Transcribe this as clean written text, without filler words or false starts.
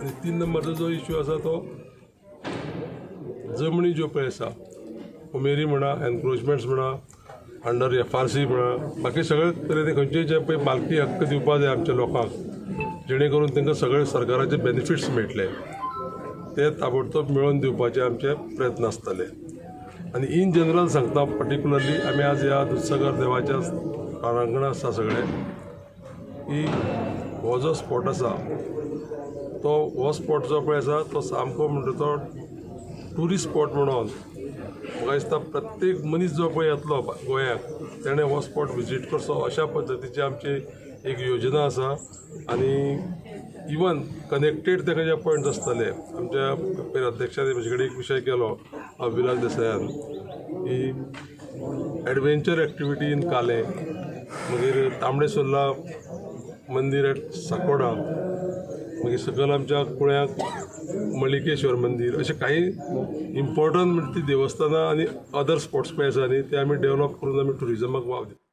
आनी तीन नंबरचो जो इश्यू आसा तो जमनी ज्यो पळय आसा, उमेरी म्हणा, एनक्रोचमेंट्स म्हणा, अंडर एफआरसी म्हणा, बाकी सगळे तरेन खंयचे जे पळय मालकी हक्क दिवपा जाय आमच्या लोकांक, जेणे करून तांकां सगळे सरकाराचे बेनिफिट्स मेळटले, ते ताबडतोब मेळोवन दिवपाचे आमचे प्रयत्न आसतले. आनी इन जनरल सांगता, पर्टिक्युलरली आमी आज ह्या दुधसागर देवाच्या प्रांगणां आसा सगळे की हो जो स्पॉट आसा तो हो स्पॉट जो पळय आसा तो सामको म्हणटा तो ट्युरिस्ट स्पॉट म्हणून म्हाका दिसता प्रत्येक मनीस जो पळय येतलो गोंयाक तेणें हो स्पॉट विजीट करचो अशा पद्दतीची आमची एक योजना आसा. आनी इवन कनेक्टेड ताका जे पॉयंट्स आसतले, आमच्या पयर अध्यक्षान म्हजे कडेन एक विशय केलो अभिलाष देसायान की एडवेंचर एक्टिविटी इन कालें, मागीर तांबडे सुर्ला मंदीर एट साकोडा, मागीर सकयल आमच्या कुळ्याक मल्लिकेश्वर मंदीर, अशे काही इम्पॉर्टंट म्हणजे ती देवस्थानां आनी अदर स्पॉट्स पळय आसा न्ही ते आमी डेवलप करून आमी ट्युरिजमाक वाव दिता.